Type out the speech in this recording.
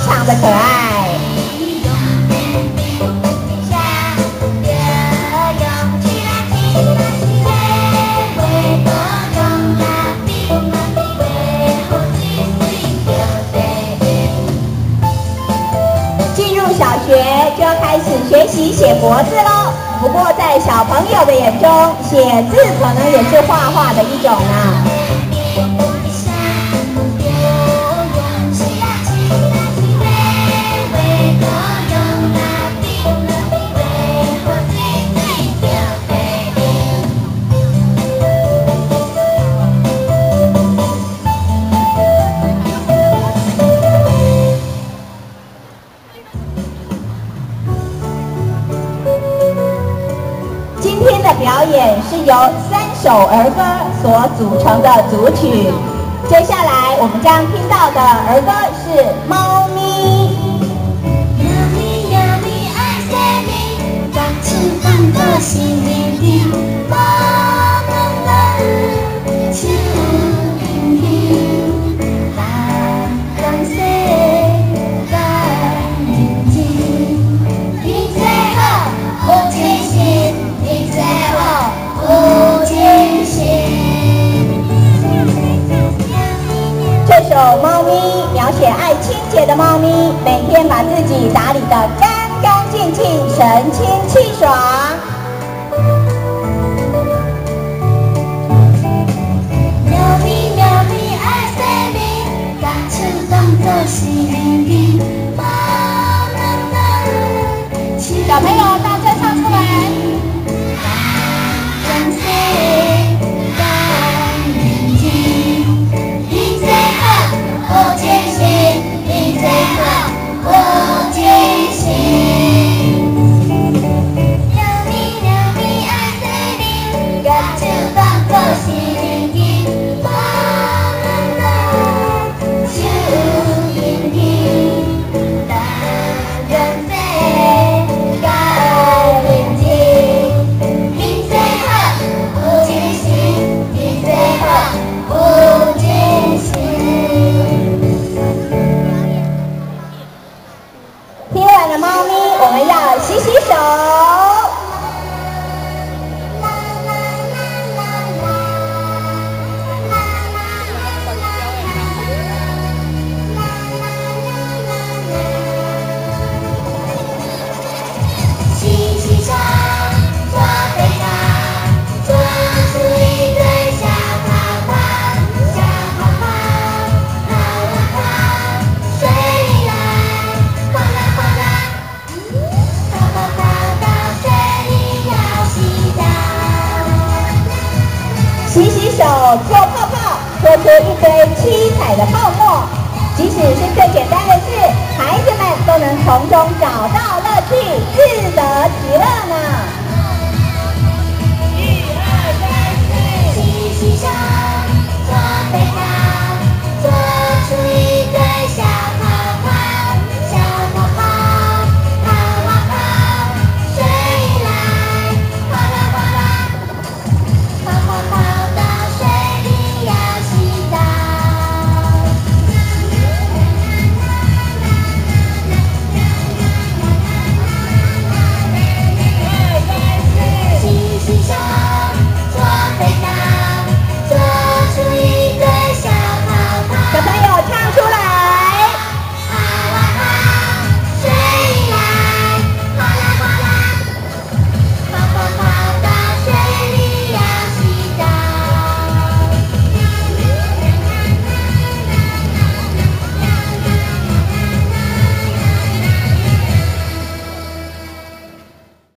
常的可愛。進入小學就要開始學習寫國字嘍。不過在小朋友的眼中，寫字可能也是畫畫的一種啊。今天的表演是由三首兒歌所組成的組曲。接下來我們將聽到的兒歌是《貓咪》。喵咪喵咪愛洗面，夾手當作是認真，無問問手輕輕，大江洗甲認真，面色好有精神，面色好有精神。這首《貓咪》描寫愛清潔的貓咪，每天把自己打理得乾乾淨淨、神清氣爽。喵咪喵咪愛洗面，夾手當作是認真，無問問手小朋友大聲唱出來！大江洗甲認真，面色好有精神，面色好有精神。喵咪喵咪愛洗面，夾手當作是認真，無問問手輕輕，大江洗甲認真，面色好有精神，面色好有精神。聽完了貓咪，我們要洗洗手。洗洗手，刷地下，刷出一堆小泡泡，小泡泡跑啊跑，水裡來，嘩啦嘩啦，泡泡跑到水裡要洗澡。洗洗手，做泡泡，搓出一堆七彩的泡沫。即使是最簡單的事，孩子們都能從中找到樂趣，自得其樂呢。